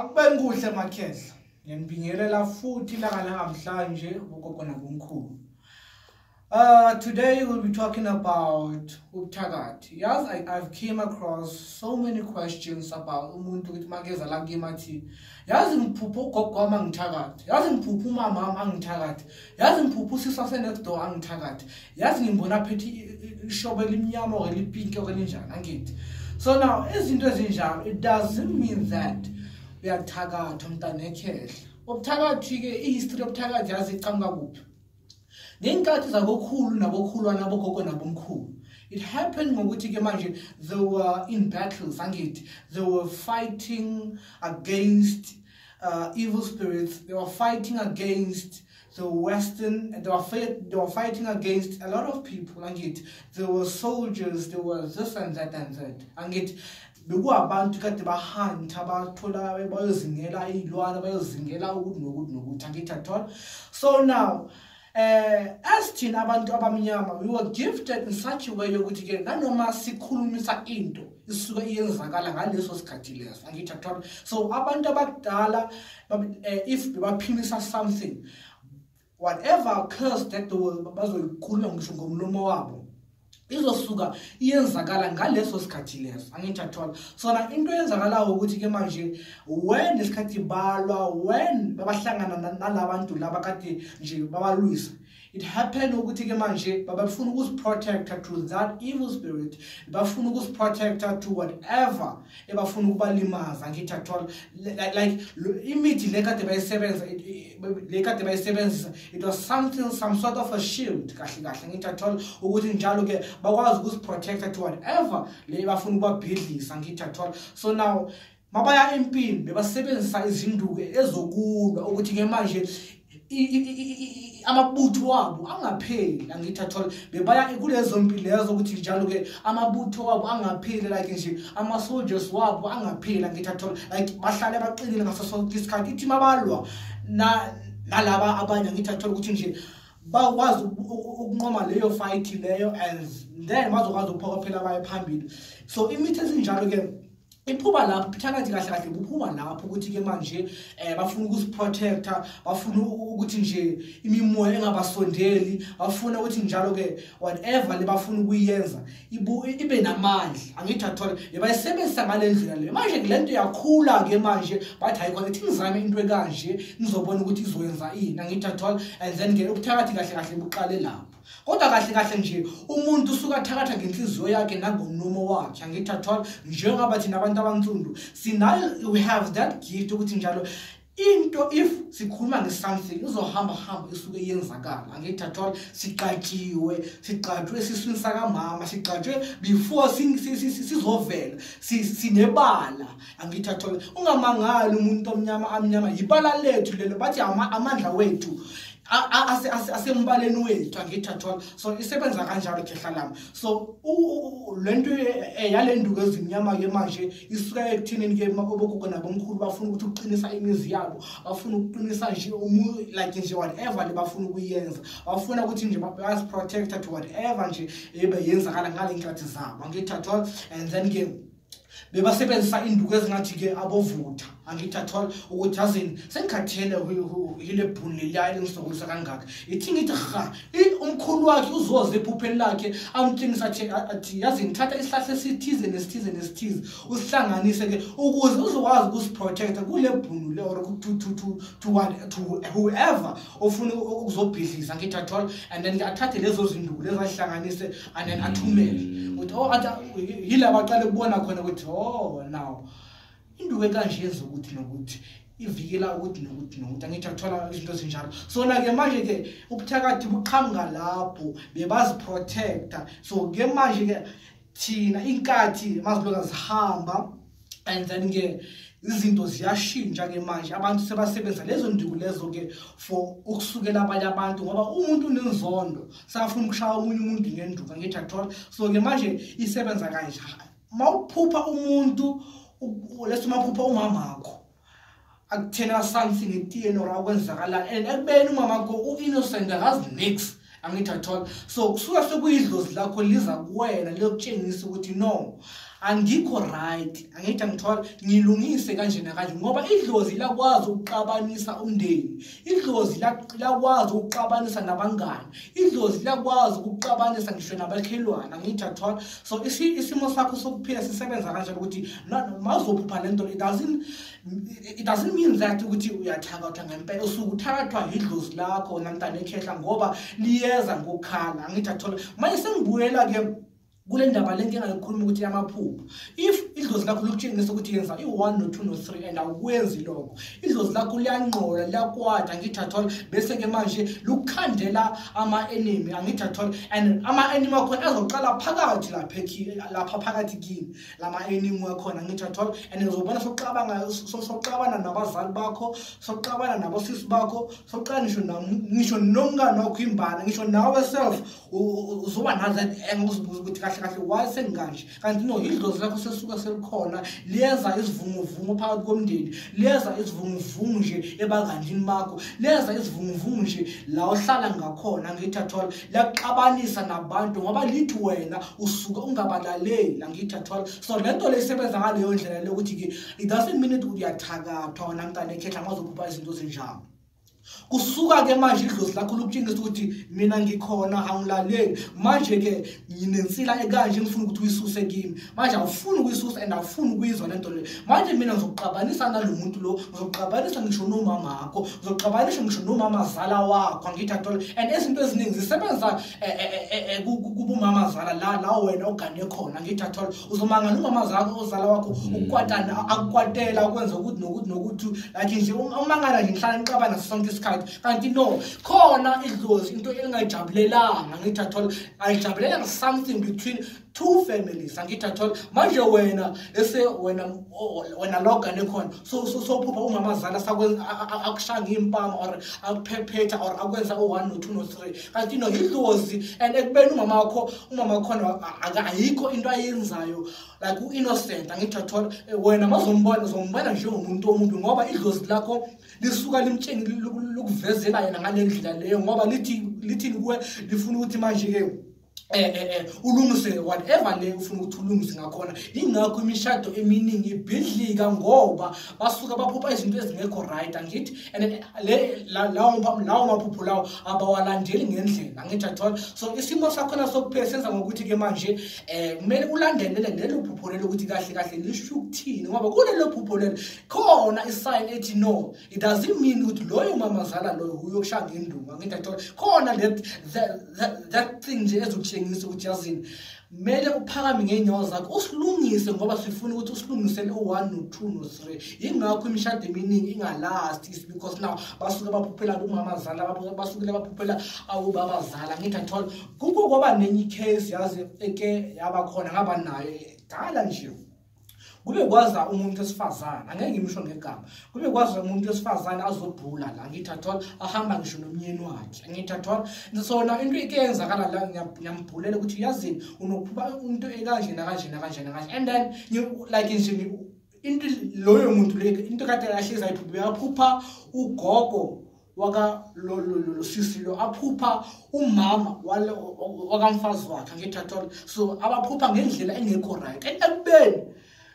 Akube kuhle makhehla. Ngiyanibingelela futhi ilanga lanamhlanje ugogo nabomkhulu. Today we'll be talking about ubuthakathi. Yes, I've came across so many questions about umuntu ukuthi makeza la kimi athi yazi ngiphupha ugogo wami angithakathi, yazi ngiphupha umama wami angithakathi, yazi ngiphupha usisi wase next door angithakathi, yazi ngimbona phethe ishobo elimnyama or elipink or elinjani angithi. So now izinto ezinjalo, it doesn't mean that uyathakatha umntana ekhehla. Ubuthakathi ke, ihistory yobuthakathi yazi iqhamuka kuphi? Ngenkathi zabokhulu nabokhulwana abogogo nabomkhulu. It happened ngokuthi ke manje they were in battles angithi, they were fighting against evil spirits, they were fighting against the Western, they were fighting against a lot of people angithi, there were soldiers, there was this and that and that angithi. Bekuwabantu kade bahanta bathola bayozingela izilwane bayozingela ukuthi nokuthi nokuthi angithi athola. So now as thina abantu abamnyama we were gifted in such a way yokuthi ke nanoma sikhulumisa into isuke iyenzakala ngaleso sikhathi leso angithi athola. So abantu abadala if bebaphimisa something, whatever curse that they were bazoyikhuluma ngisho ngomlomo wabo izosuka iyenzakala ngaleso sikhathi leso angithi athola. So na into eyenzakalayo ukuthi ke manje when isikhathi balwa, when babahlangana nalabantu laba kade nje babalwisa, it happened ukuthi ke manje babafuna ukuziprotecta to that evil spirit, bafuna ukuziprotecta to whatever ebafuna ukubalimaza angithi athola. Like imithi le kade bayisebenza, le kade bayisebenzisa, it was something, some sort of a shield kahle kahle angithi athola, ukuthi njalo ke bakwazi ukuziprotecta to whatever le bafuna ukubabhidlisa angithi athola. So now mabaya empini bebasebenzisa izinduku ezokulwa ukuthi ke manje amabutho wabo angapheli angithi athola. Bebaya kulezo mpi lezo ukuthi njalo ke amabutho wabo angapheli, like nje ama soldiers wabo angapheli angithi athola, like bahlale baqinile ngaso sonke isikhathi. Ithi mabalwa na nalaba abanye angithi athola ukuthi nje bakwazi ukunqoma leyo fight leyo and then bazokwazi ukuphokophela baye phambili. So imithi ezinjalo ke iphuma lapho phakathi kahle kahle buphuma lapho ukuthi ke manje bafuna ukusiprotecta, bafuna ukuthi nje imimoya engabasondeli, bafuna ukuthi njalo ke whatever le bafuna ukuyenza ibe namandla angithi athola. Bayisebenzisa ngale ndlela le manje lento yakhula ke manje bathi hayi khona ithi ngizame into ekanje ngizobona ukuthi izoyenza ini angithi athola. And then ke ubuthakathi kahle kahle buqale lapho. Kodwa kahle kahle nje umuntu usuka athakatha ngenhliziyo yakhe nangomlomo wakhe angithi athola. Njengoba thina abantu abansundu sinayo, we have that gift ukuthi njalo into if sikhuluma nge-something izohamba hamba isuke iyenzakala angithi athola. Siqatshiwe, siqatshwe esiswini sakamama, siqatshwe before sizovela sinebala angithi athola. Ungamangali umuntu omnyama amnyama, yibala lethu lelo, bathi amandla wethu asembaleni wethu angithi athola. So isebenza kanjalo khehla lami. So lento yalenduku ezimnyama ke manje isuka ekuthenini ke obogogo nabomkhulu bafuna ukuthi uqinisa imizi yabo, bafuna ukuqinisa nje like nje whatever le bafuna ukuyenza, bafuna ukuthi nje bayasiprotecta to whatever nje ebe yenzakala ngale nkathi zabo angithi athola. And then ke bebasebenzisa induku ezingathi ke abovutha angithi athola ukuthi azini sengikhathele yile bhuni leliya elingisokolisa kangaka, ithi ngithi ha umkhulu wakhe uzoza ephupheni lakhe amtshengisa athi yazi ngithatha isihlahla esithize nesithize nesithize usihlanganise ke ukuze uzokwazi ukusiprotecta kule bhunu le or to whoever ofuna ukuzobhidlisa angithi athola. And then athathe lezo zinduku lezo ahlanganise and then athumele ukuthi oh yila baqale kubona khona ukuthi oh now induku ekanje yenza ukuthi nokuthi ivikela ukuthi nokuthi nokuthi angithi athola izinto ezinjalo. So na ke manje ke ubuthakathi buqhamuka lapho bebaziprotecta. So ke manje ke thina inkathi maziloka zihamba and then ke izinto ziyashintsha ke manje abantu sebasebenza lezo nduku lezo ke for ukusukela abanye abantu ngoba umuntu unenzondo safuna ukushaya omunye umuntu ngenduku angithi athola. So ke manje isebenza kanje, mawuphupha umuntu leso maphupha umamakho akuthena something etiyeni or akwenzakala and ekubeni umamakho u-innocent akazi nix angithi athola. So kusuka sekuyidlozi lakho liza kuwena liyokutshengisa ukuthi no Angikho right, angithi angithola ngilungise kanje nakanje, ngoba idlozi lakwazi ukuxabanisa umndeni, idlozi lakwazi ukuxabanisa nabangani, idlozi lakwazi ukuxabanisa ngisho nabakhelwane, angithi athola. So isimo sakho sokuphila sisebenza kanjalo ukuthi mazophupha lento, it doesn't mean that ukuthi uyathakathwa ngempela, usuke uthakathwa idlozi lakho namntana ekhehla ngoba liyeza ngokukhala, angithi athola. Manje sengibuyela ke kule ndaba lento engayikhuluma ukuthi yamaphupho. If idlozi lakho likutshengisa ukuthi yenza i-1 no-2 no-3 and awukwenzi lokho, idlozi lakho liyanqola, liyakwata, angithi athola, bese-ke manje lukukhandela ama-enemy, angithi athola, and ama-enemy akhona azoqala phakathi lapha phakathi kini lama-enemy wakhona, angithi athola. And uzobona soxabana nabazali bakho, soxabana nabosisi bakho, soxabana ngisho nomngane wakho imbala, ngisho nawe self uzoba nazo uzibuza ukuthi kahle kahle why sengikanje, kanti no, idlozi lakho sesuka selikhona, liyeza isivunguvungu phakathi komndeni, liyeza isivunguvungu nje ebangandini bakho, liyeza isivunguvungu nje la ohlala ngakhona, angithi athola, liyakuxabanisa nabantu ngoba lithi wena usuka ungabalaleli, angithi athola. So lento le isebenza ngaleyo ndlela le ukuthi ke it doesn't mean ukuthi uyathakathwa wena mntana ekhehla mazophupha izinto ezinjalo. Kusuka ke manje idlozi lakho lokutshengisa ukuthi mina ngikhona, angilaleli, manje ke nginensila ekanje ngifuna ukuthi uyisuse kimi, manje awufuni ukuyisusa and awufuni ukuyizwa lento le. Manje mina ngizokuxabanisa nalo muntu lo, ngizokuxabanisa ngisho nomama wakho, ngizokuxabanisa ngisho nomamazala wakho, angithi athola. And izinto eziningi zisebenza kubumamazala la wena ogane khona, angithi athola. Uzomangala umamazala ozala wakho ukukwatana, akukwatela ukwenza ukuthi nokuthi nokuthi, like nje umangala nje ngihlala ngixabana sonke isikhathi, kanti no, khona idlozi into engayijabulelanga, angithi athola, ayijabulelanga something between two families, angithi athola. Manje wena ese wena logane khona, so sophupha umamazala sakwenza akushaya impama or akuphephetha or akwenza u1 no2 no3, kanti no, idlozi. And ekubeni umama wakho, umama khona ayikho into ayenzayo, like u-innocent, angithi athola. Wena mazombona uzombona njengomuntu omubi ngoba idlozi lakho lisuka limtshenge lokuvezela yena ngale ndlela leyo, ngoba lithi kuwe lifuna ukuthi manje ke ulungise whatever le ufuna ukuthi ulungise ngakhona. Ingakho imishado eminingi ibhidlika ngoba basuka baphupha izinto ezingekho right, angithi, and le lawo maphupho lawo abawalandeli ngendlela, angithi athola. So isimo sakhona sokuphela senza ngokuthi ke manje kumele ulandelele lelo phupho lelo ukuthi kahle kahle lisho ukuthini, ngoba kulelo phupho lelo khona isign ethi no, it doesn't mean ukuthi loyo mamazala loyo uyokushaya ngenduku, angithi athola. Khona that thing nje ezokutshengisa ukuthi yazini kumele uphakame ngeenyawo zakho usilungise, ngoba sifuna ukuthi usilungisele u1 no2 no3. Ingakho imishado eminingi ingalast, is because now basuke baphuphela kumamazala, basuke baphuphela awubabazala, ngithi athola. Kukho kwaba nenye case yazi eke yabakhona ngaba nayo dala nje, kube kwaza umuntu wesifazane, angeke ngimisho ngegama, kube kwaza umuntu wesifazane azobhula la, angithi athola, ahamba ngisho nomyeni wakhe, angithi athola. So na into ekuyenzakala la ngiyambhulela ukuthi yazini unokuphupha into ekanje nakanje nakanje nakanje, and then like nje into loyo muntu le into kade ahlezi ayiphupha, uyaphupha ugogo waka lo sisi lo, aphupha umama wakamfazi wakhe, angithi athola. So abaphupha ngendlela engekho right, and ekubeni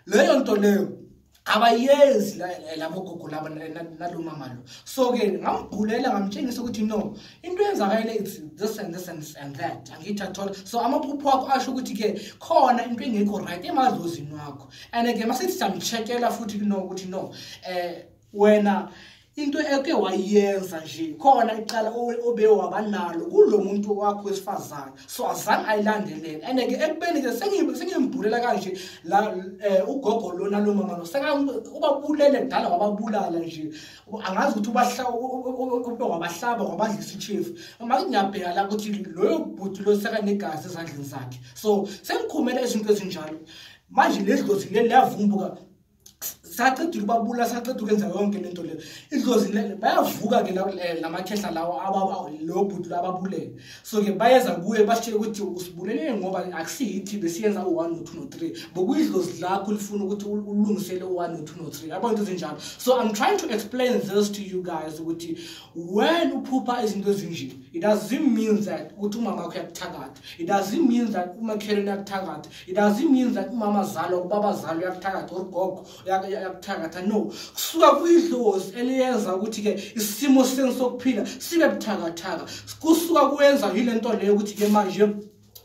leyo nto leyo abayenzi labo gogo laba nalo mama lo. So ke ngambhulela ngamtshengisa ukuthi no, into eyenzakele it's this and this and that, angithi athola. So amaphupho akho asho ukuthi ke khona into engekho right emadlozini wakho, and ke masithi siyamcheckela futhi no ukuthi no, wena into eke wayenza nje khona icala obe wabanalo kulo muntu wakho wesifazane, so azange ayilandelele. And ke ekubeni ke sengimbhulela kanje la ugogo lona lo mama lo seka ubabulele kudala wababulala nje, angazi ukuthi ube wabahlaba wabadlisa ichief. Manje ngiyabheka la ukuthi loyo bhuti lo seka negazi ezandleni zakhe, so sengikhumela izinto ezinjalo. Manje ledlozi leli liyavumbuka. Saqedile ubabula, saqeda ukwenza yonke lento leyo. Idlozi bayavuka ke lamakhehla lawo lo bhuti ababulele. So ke bayeza kuye basitshele ukuthi usibulele ngoba akusiyithi besiyenza u1 no2 no3, bokuyidlozi lakho lifuna ukuthi ulungisele u1 no2 no3, yabo, into ezinjalo. So I'm trying to explain this to you guys ukuthi when uphupha izinto ezinje, it doesn't mean that ukuthi umama wakho uyakuthakatha, it doesn't mean that umakhelwane uyakuthakatha, it doesn't mean that umama zalo, ubaba zalo uyakuthakatha or ugogo uyakuthakatha. No, kusuka kuyidlozi eliyenza ukuthi ke isimo senu sokuphila sibe buthakathaka. Kusuka kuyenza yile nto leyo ukuthi ke manje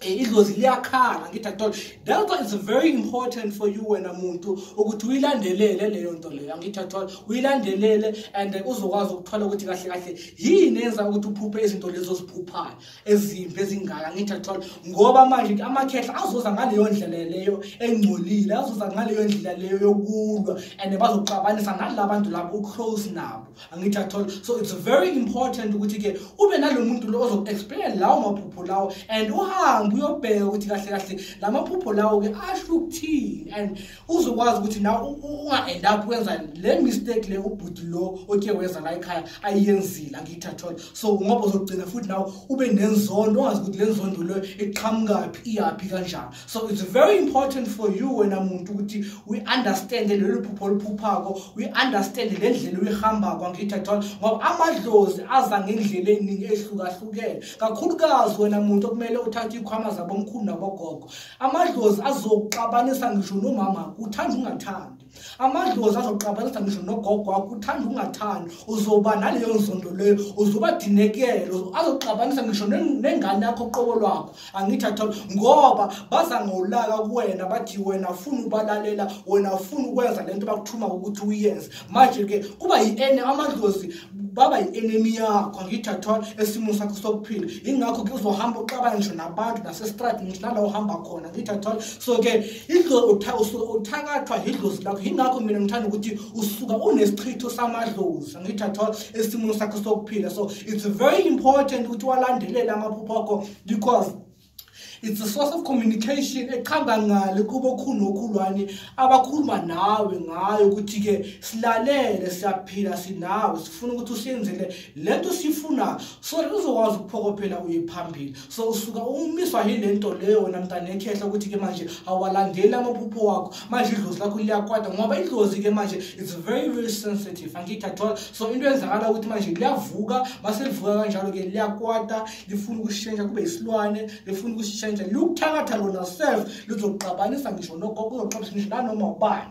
idlozi liyakhala, ngithi athola. That's why it's very important for you wena muntu ukuthi uyilandelele leyo nto leyo, angithi athola, uyilandelele and uzokwazi ukuthola ukuthi kahle kahle yini enza ukuthi uphuphe izinto lezo oziphuphayo ezimbi ezingaka, angithi athola. Ngoba manje amakhehla azoza ngaleyo ndlela leyo engcolile, azoza ngaleyo ndlela leyo yokulwa and bazoxabanisa nalabantu labo uclose nabo, angithi athola. So it's very important ukuthi ke ube nalo muntu lo ozoku-explain lawo maphupho lawo and uhambe uyobheka ukuthi kahle kahle lamaphupho lawo ke asho ukuthini, and uzokwazi ukuthi nawe unga-end up wenza le mistake le ubhuti lo oke weza la ekhaya ayiyenzile, angithi athola. So ngoba uzogcina futhi nawe ube nenzondo, ungazi ukuthi le nzondo leyo iqhamukaphi, iyaphi, kanjani. So it's very important for you wena muntu ukuthi we-understande lelo phupho oluphuphako, we-understande le ndlela uyihambako, angithi athola, ngoba amadlozi aza ngendlela eningi ehlukahlukene. Kakhulukazi wena muntu okumele uthathe ikhwama zabomkhulu nabogogo, amadlozi azokuxabanisa ngisho nomama, uthanda ungathandi. Amadlozi azokuxabanisa ngisho nogogo wakho, uthanda ungathandi. Uzoba naleyo nzondo leyo, uzoba dinekelo, azokuxabanisa ngisho nengane yakho qobo lwakho, angithi athola, ngoba baza ngolaka kuwena, bathi wena ufuna ubalalela, wena ufuna ukwenza lento bakuthuma ukuthi uyenze. Manje ke kuba yi-ene amadlozi baba yi-enemy yakho, angithi athola, esimo sakho sokuphila. Ingakho ke uzohamba uxabana ngisho nabantu nasestradini, ngisho nala uhamba khona, angithi athola. So ke uthakathwa idlozi lakho. Ingakho mina ngithanda ukuthi usuka unesichitho samadlozi, angithi athola, esimweni sakho sokuphila. So it's very important ukuthi walandelele amaphupho akho because it's a source of communication eqhamba ngale kubo khulu nokhulwane abakhuluma nawe ngayo ukuthi ke silalele, siyaphila, sinawe, sifuna ukuthi usiyenzele lento sifuna so uzokwazi ukuphokophela uye phambili. So usuka umiswa yilento leyo wena mntana ekhehla ukuthi ke manje awalandeli amaphupho wakho, manje idlozi lakho liyakwata, ngoba idlozi ke manje it's very very sensitive, angithi athola. So into eyenzakala ukuthi manje liyavuka, mase livuka kanjalo ke liyakwata, lifuna ukushintsha kube isilwane, lifuna ukushintsha lukuthakatha lona self, lizokuxabanisa ngisho nogogo, uzoxabanisa ngisho nanoma ubani,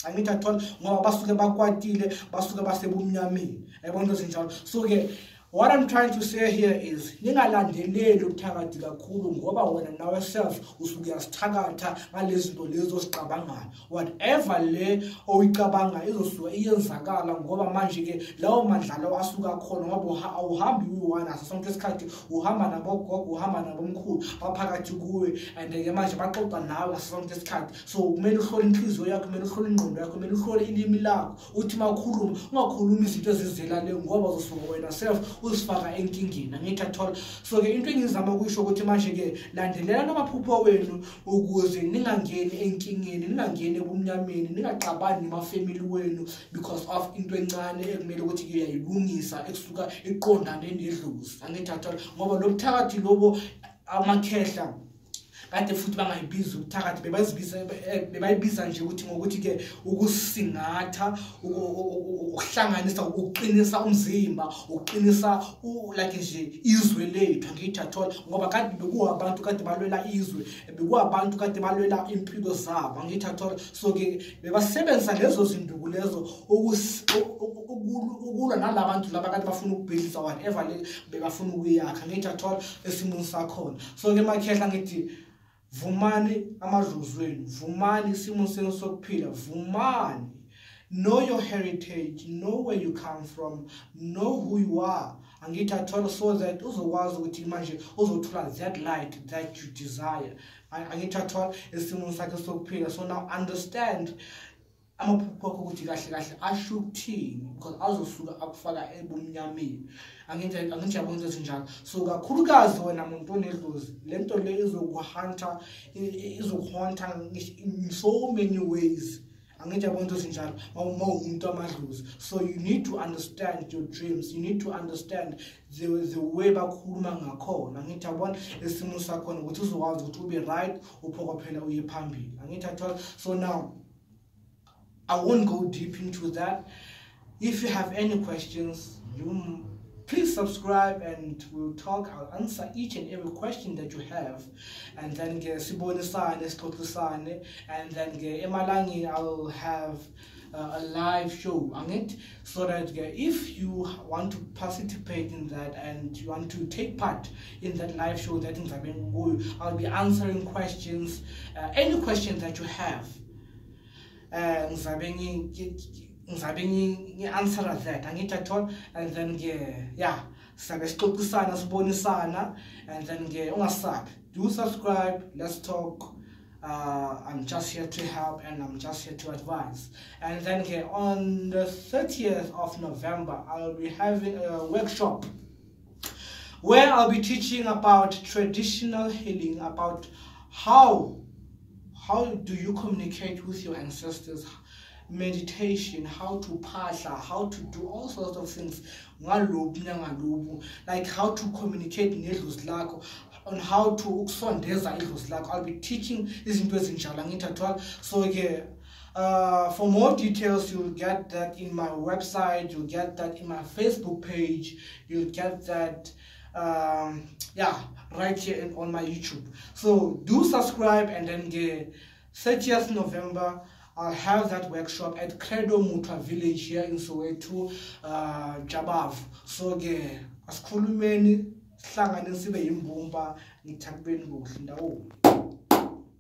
angithi athola, ngoba basuke bakwatile, basuke basebumnyameni, yabona into ezinjalo. So ke what I'm trying to say here is ningalandeleli ubuthakathi kakhulu, ngoba wena nawe self usuke uyasithakatha ngalezi zinto lezo ozicabangayo. Whatever le oyicabangayo izosuka iyenzakala, ngoba manje ke lawo mandla lawo asuka khona, ngoba awuhambi uyi-one ngaso sonke isikhathi, uhamba nabogogo, uhamba nabomkhulu baphakathi kuwe, and ke manje baxoxa nawe ngaso sonke isikhathi. So kumele uhlole inhliziyo yakho, kumele uhlole ingqondo yakho, kumele uhlole ilimi lakho, uthi uma ukhuluma ungakhulumi izinto ezizela le, ngoba uzosuka wena self uzifaka enkingeni, angithi athola. So ke into engizama ukuyisho ukuthi manje ke landelela namaphupho wenu ukuze ningangeni enkingeni, ningangeni ebumnyameni, ningaxabani nemafamily wenu because of into encane ekumele ukuthi ke uyayilungisa ekusuka iqondane nedlozi, angithi athola. Ngoba lo buthakathi lobo amakhehla kade futhi bangayibizi ubuthakathi, bebayibiza nje ukuthi ngokuthi ke ukusingatha, ukuhlanganisa, ukuqinisa umzimba, ukuqinisa like nje izwe lethu, angithi athola, ngoba kade bekuwabantu kade balwela izwe, bekuwabantu kade balwela impilo zabo, angithi athola. So ke bebasebenzisa lezo zinduku lezo ukulwa nalabantu laba kade bafuna ukubhidliza whatever le bebafuna ukuyakha, angithi athola, esimweni sakhona. So ke makhehla ngithi vumani amadlozi wenu, vumani isimo senu sokuphila, vumani, know your heritage, know where you come from, know who you are, angithi athola, so that uzokwazi ukuthi manje uzothola that light that you desire, angithi athola, esimweni sakhe sokuphila. So now understand amaphupho akho ukuthi kahle kahle asho ukuthini, because azosuka akufaka ebumnyameni, angithi yabona into ezinjalo. So kakhulukazi wena muntu onedlozi, lento le izokuhanta, izokuhonta in so many ways. Angithi yabona into ezinjalo uma umuntu amadlozi. So you need to understand your dreams, you need to understand the way bakhuluma ngakhona. Angithi yabona isimo sakhona ukuthi uzokwazi ukuthi ube right, uphokophela uye phambili. Angithi yathola. So now I won't go deep into that. If you have any questions, you please subscribe and we'll talk. I'll answer each and every question that you have, and then ke sibonisane, sixoxisane, and then ke emalangeni I'll have a live show on it, so that if you want to participate in that and you want to take part in that live show that I'll be answering questions, any question that you have. Ngizabe ngi-answer that, angithi at all. And then ke yeah, sizabe sixoxisana, sibonisana, and then ke ungasabi, do subscribe, let's talk. I'm just here to help and I'm just here to advise. And then okay, on the 30th of November, I'll be having a workshop where I'll be teaching about traditional healing, about how do you communicate with your ancestors, meditation, how to phahla, how to do all sorts of things, like how to communicate nedlozi lakho, on how to ukusondeza idlozi lakho. I'll be teaching izinto ezinjalo, angithi at all. So yeah, for more details, you'll get that in my website, you'll get that in my Facebook page, you'll get that yeah, right here on my YouTube. So do subscribe, and then the 30th November I'll have that workshop at Credo Mutwa village here in Soweto, Jabavu. So ke asikhulumeni, sihlangane sibe yimbumba, ngithakubeni kuhle ndawo.